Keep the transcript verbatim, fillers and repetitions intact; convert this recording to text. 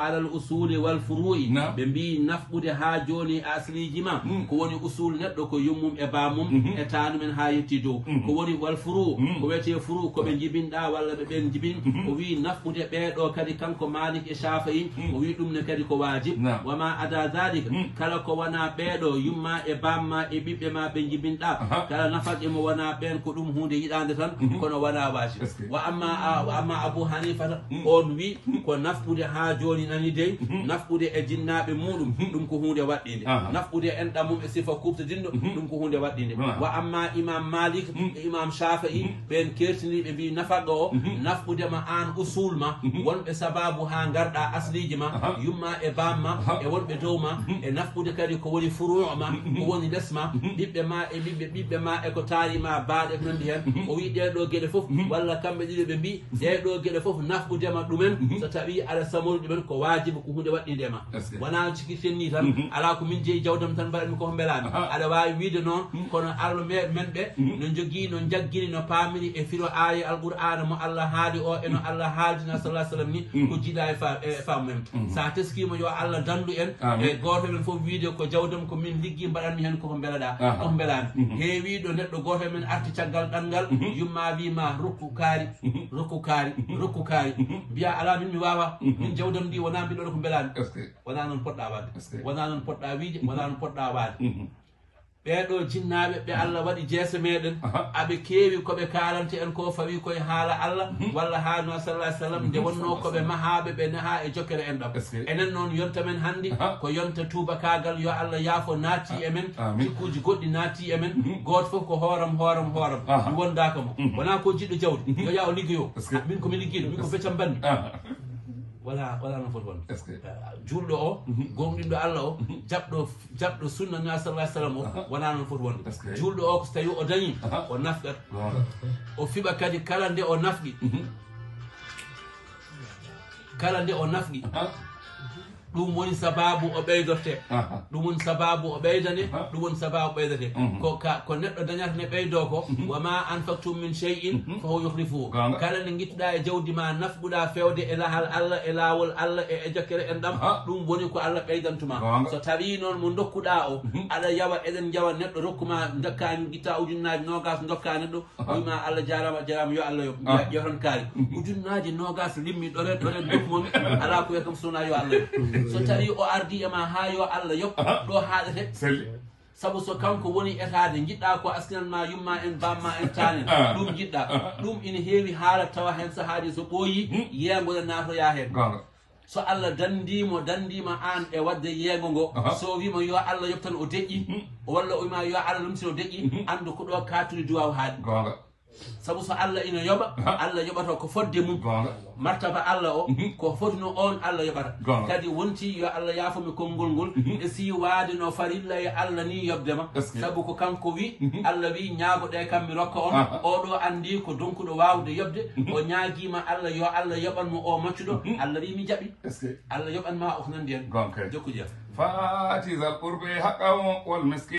Alal usuli wal furu'i. Naam. Ɓe mbiyi nafɓude haa jooni e asliiji ma. Mm. Ko woni usul neɗɗo ko yummum e bammum Mhm. e taanum en haa yetti dow. Mhm. Ko woni wal furu, Mm. ko wiyetee furu, ko ɓe njibinɗaa walla ɓe ɓeen njibin. Mhm. O wiyi nafɓude ɓee ɗoo kadi kanko Maalik e Shaafi'i, Mm. o wiyi ɗum ne kadi ko waajib. Naam. Wa ma ada daalika, Mm. kala ko wonaa ɓee ɗoo, yumma e bamma e ɓiɓɓe ma ɓe njibinɗaa, Aha. kala nafaqe mo wonaa ɓeen ko ɗum huunde yiɗaande tan, Mhm. kono wonaa waajib. Est-ce que Wa amma, a-, wa amma Abu Hanifata, Mm. on wi ko nafqude haa jooni nani dey, Mhm. nafqude e jinnaaɓe muuɗum, Mhm. ɗum ko huunde waɗɗinde. Aha. Nafqude e enɗam mum e sifa kuuɓtodinɗo, Mhm. ɗum ko huunde waɗɗinde. Voilà. Wa amma Imam Malik Mhm. e Imam Shafi'i, Mhm. ɓeen kertini ɓe mbi nafaqa o, Mhm. nafqude ma aan usul ma, Mhm. wonɓe sababu haa ngarɗa asliiji ma, Aha. yumma e bamma, Aha. e wonɓe dow ma, Mhm. e nafqude kadi ko woni furu' ma, Mhm. ko woni les ma, Mhm. ɓiɓɓe ma e ɓiɓɓe ɓiɓɓe ma e ko taari ma baaɗe ko nanndi heen. Mhm. O wi ɗee ɗoo geɗe fof, Mhm. walla kamɓe ɗiɗo ɓe mbi, ɗee ɗoo geɗe fof nafqudema ɗumen, Mhm. so tawi aɗa samori ɗumen, ko waajibi, ko huunde waɗɗinde e ma. Est-ce que Wonaa no cikirten ni tan, Mhm. alaa ko min jeyi jawdam tan mbaɗanmi ko mbelaami. Aha. Aɗa waawi wiide noon, Mhm. kono Arno me-, men ɓe Mhm. no njogii, no njaggiri, no paamiri e firo aaye Alqur'aana mo Allah haali o, e no Allah haaldina sallallahu alaihi wasallam ni, Mhm. ko jiidaa e fa-, e faamu men. Mhm. Sa teskiima yo Allah dandu en, Amin. e gooto men fof wiide ko jawdam ko min liggi mbaɗanmi heen ko mbelaɗaa, Aha. ko mbelaami. Mhm. Heewii ɗo neɗɗo gooto men arti caggal ɗanngal, Mhm. yumma wi ma rokku kaari, Mhm. rokku kaari, Mhm. rokku kaari. Mhm. Mbiya alaa min mi waawa, Mhm. min jawdam ndi wonaa mbiɗo ɗo ko mbelaami. Est-ce que Wonaa noon poɗɗa waɗde. Est-ce que Wonaa noon poɗɗa wiide, wonaa noon poɗɗa waade. Mhm. Ɓee ɗoo jinnaaɓe ɓe Allah waɗi jeese meɗen, Aha. aɓe keewi ko ɓe kaalanta en ko fawi koye haala Allah, Mhm. walla haala no sallallahu alaihi wasallam, nde Mhm. wonnoo ko ɓe mahaaɓe ɓe nahaa e jokkere enɗam. Est-ce que Enen noon yonta men hannde, Aha. ko yonta tuubakaagal, yo Allah yaafo naatti e men, Amin. Jikkuuji goɗɗi naatti e men, Mhm. gooto fof ko hooram, hooram, hooram. Aha. Mi wondaaka mo. Mhm. Wonaa ko jiɗɗo jawdi, Mhm. yo yaa o liggoyo. Est-ce que Min ko mi liggiiɗo, min ko Est-ce beccam mbanmi. Aha. Wala, wala noon foti wonde. Est-ce que Eh, juulɗo o, Mhm. gooŋɗinɗo Allah o, Mhm. jaɓɗo, jaɓɗo sunna Nabi sallallahu alaihi wasallam o, Aha. wonaa noon foti wonde. Est-ce que Juulɗo o, ko so tawi o dañi, Aha. o nafqat. Goonga. O fiɓa kadi kala nde o nafqi. Mhm. Kala nde o nafqi. Aha. Ɗum woni sababu o ɓeydorte. Aha. Ɗum woni sababu o ɓeydane, Aha. ɗum woni sababu ɓeydate. Mhm. Ko ka, ko neɗɗo dañata ne ɓeydoo ko, Mhm. "Wa ma anfaqtum min shay'in Mhm. fa huwa yukhlifuhu." Goonga. Kala nde ngittuɗaa e jawdi ma, nafquɗaa fewde e lahal Allah, e laawol Allah, e, e jokkere enɗam, Aha. ɗum woni ko Allah ɓeydantuma. Goonga. So tawi noon mo ndokkuɗaa o, Mhm. aɗa yawa, eɗen njawa neɗɗo rokkuma, ndokka, ngitta ujunnaaji noogas, ndokka neɗɗo, Aha. Wi ma Allah jaaraama, jaaraama, yo Allah yoɓ. Aha. Yo tan kaari. Mhm. Ujunnaaji noogas limmi ɗore, ɗore, ndokku mon, alaa ko wiyata kam so wonaa yo Allah yoɓ. So tawi o ardi e ma haa yo Allah yoɓ, Aha. ɗo haaɗete. Selli. Sabu so kanko woni etaade, njiɗɗa ko askinan ma yumma en, bamma en, taanen. Ah. Ɗum njiɗɗa. Ah. Ɗum ina heewi haala tawa heen sahaaji so ɓooyi, Hmm. yeengo ne naatoya heen. Goonga. So Allah danndii mo, danndii ma aan e waɗde yeengo ngo, Aha. so o wii ma yo Allah yoɓ tan o deƴƴi, Hmm. walla o wii ma yo Allah lumtin o deƴƴi, Hmm. anndu ko ɗo kaaturi duwaaw haaɗi. Goonga. Sabu so Allah ina yoɓa, Aha. Allah yoɓata ko fodde mum. Goonga. Martaba Allah o, Mhm. ko foti no oon Allah yoɓata. Goonga. Kadi wonti yo Allah yaafo mi konngol ngol, Mhm. e si waade no farilla e Allah ni yoɓde ma. Est-ce que Sabu ko kanko wi, Mhm. Allah wi ñaagoɗe kam mi rokka on. Aha. Oɗo anndi ko donkuɗo waawde yoɓde, Mhm. o ñaagiima Allah yo Allah yoɓan mo o maccuɗo. Mhm. Allah wi mi jaɓi. Est-ce que Allah yoɓan ma o ko nanndi en. Goonga kay. Jokku jam. Fati zal qurbi haqqahu wal miskin.